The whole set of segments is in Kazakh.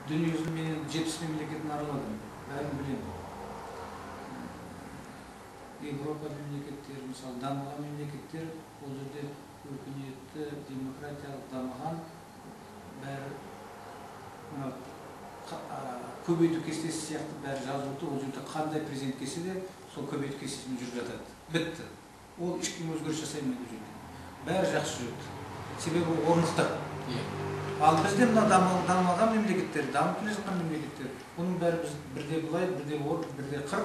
Дүниежүзінің мен 70 мемлекетін араладым, бәрін білемін. Европа мемлекеттері, мысалы, дамыған мемлекеттер, ол жерде өркениетті, демократиялық дамыған, бәрі мынау көбейту кестесі сияқты бәрі жазылып тұр. Ол жерде қандай президент келсе де, сол көбейту кестесімен жүріп жатады. Бітті. Ол ешкім өзгеріс жасай алмайды ол жерде. Бәрі жақсы жүреді. Себебі ол орнықты. Ал бізде мына дамыған мемлекеттер, дамып келе жатқан мемлекеттер, оның бәрі біз бірде былай, бірде ор, бірде қыр,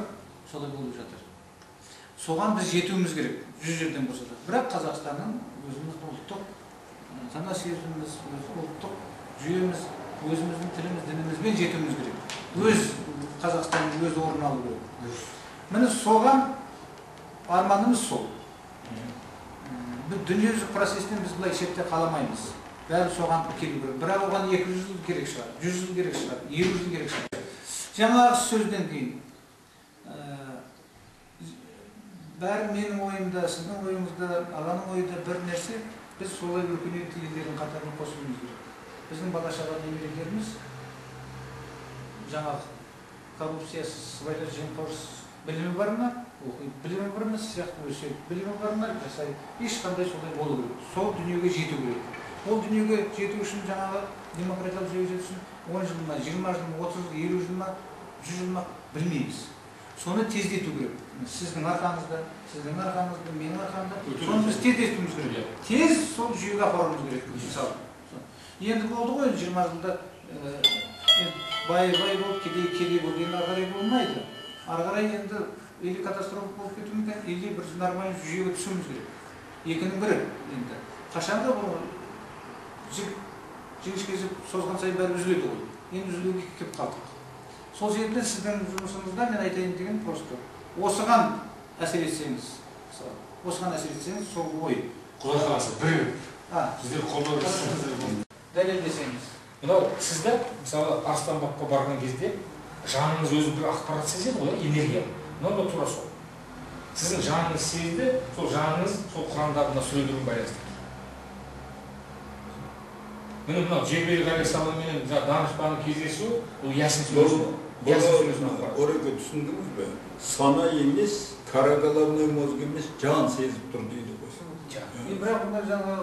солай болып жатыр. Соған біз жетуіміз керек, жүз жерден болса да. Бірақ Қазақстанның өзіміздің ұлттық сана сезіміміз, өз ұлттық жүйеміз, өзіміздің тіліміз, дінімізбен жетуіміз керек. Өз Қазақстанның өз орнын алу керек. Міне соған арманымыз сол. Біз дүниежүзілік процестен біз былай шетте қаламаймыз. Бәрі соған келу керек. Бірақ оған 200 жыл керек шығар, 100 жыл керек шығар, 50 жыл керек шығар. Жаңағы сөзден кейін бәрі менің ойымда, сіздің ойыңызда, ағаның ойында бір нәрсе, біз солай өркениетті елдердің қатарына қосылуымыз керек. Біздің бала шаға немерелеріміз жаңағы коррупциясыз, сыбайлас жемқорсыз, білімі бар ма? Оқиды. Білімі бар ма? Сияқты өседі. Білімі бар ма? Жасайды. Ешқандай солай болу керек. Сол дүниеге жету керек. Ол дүниеге жету үшін жаңағы демократиялық жүйеге жету үшін 10 жыл ма, 20 жыл ма, 30 жыл, 50 жыл ма, 100 жыл ма білмейміз. Соны тездету керек. Сіздің арқаңызда, сіздің арқаңызда, менің арқамда. Соны біз тездетуіміз керек. Тез сол жүйеге апаруымыз керек, мысалы. Енді болды ғой, 20 жылда бай-бай болып, кедей-кедей болды. Енді ары қарай болмайды. Ары қарай енді или катастрофа болып кетуі мүмкін, или бір нормальный жүйеге түсуіміз керек. Екінің бірі енді. Қашанда бұл жіңішке жіп созған сайын бәрі үзіледі ғой. Енді үзілуге келіп қалдық. Сол себептен сіздің жұмысыңызда мен айтайын деген просто осыған әсер етсеңіз, мысалы, осыған әсер етсеңіз, сол ой. Құдай қаласа, бір сіздер қолдау жасасаңыздар. Дәлелдесеңіз. Мынау сізді, мысалы, Арыстанбапқа барған кезде жаныңыз өзі бір ақпарат сезеді ғой, энергия. Мынау да тура сол. Сіздің жаныңыз сезді, сол жаныңыз сол Құрандағы мына сүрелермен байланысты. Міне мынау Жебірейіл ғалейһиссалам менен данышпанның кездесуі, ол Ясин сүресі. Ясин сүресінің ақпараты. Ореке түсіндіңіз бе? Сана емес, кора головной мозг емес, жан сезіп тұр дейді ғой. Бірақ мына жаңа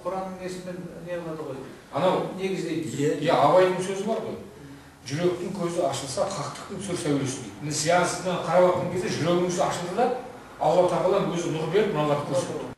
Құранның несімен не қылады ғой? Анау негіздейді. Иә, Абайдың сөзі бар ғой. Жүректің көзі ашылса, хақтықтың сүр сәулесі дейді. Міне сеансынан қарап жатқан кезде жүрегіңіз ашылды да, Алла тағала өзі нұр беріп, мыналарды көрсетті.